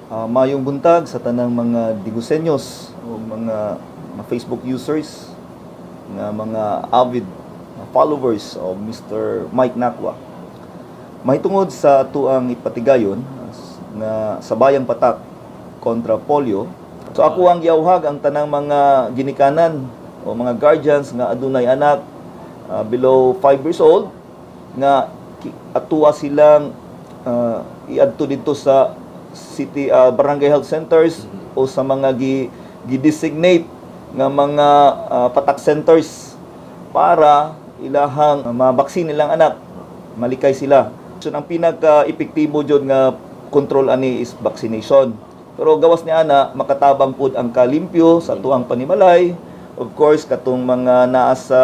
Maayong buntag sa tanang mga Digusenyos o mga Facebook users nga mga avid followers of Mr. Mike Nacua. Mahitungod sa atuang ipatigayon nga sa Bayang Patak kontra polio. So ako ang giawhag ang tanang mga ginikanan o mga guardians nga adunay anak below 5 years old nga atua silang iadto dito sa city barangay health centers o sa mga gi-designate nga mga patak centers para ilahang mabaksin nilang anak, malikay sila. So ang pinaka-epektibo jud nga control ani is vaccination. Pero gawas ni ana, makatabang pud ang kalimpyo sa atuang panimalay. Of course, katong mga naa sa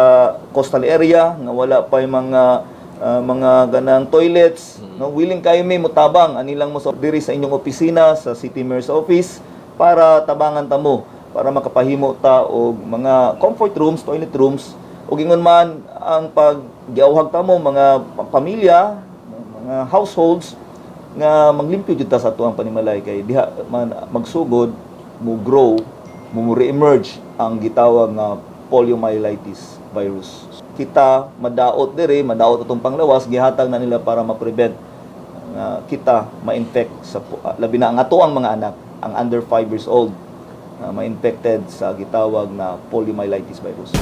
coastal area nga wala pa yung mga ganang toilets, no, willing kayo mi mutabang ani lang mo sa diri sa inyong opisina sa City Mayor's Office para tabangan ta mo para makapahimo ta og mga comfort rooms, toilet rooms. Ug ingon man ang pag giawhag ta mo mga pamilya, mga households nga manglimpyo jud ta sa atuang panimalay kay diha man magsugod mo grow, mo re-emerge ang gitawag nga poliomyelitis virus. Kita madaot diri, madaot atong panglawas, gihatag na nila para ma-prevent nga kita ma-infect sa labi na ang atoang mga anak, ang under 5 years old, ma-infected sa gitawag na poliomyelitis virus.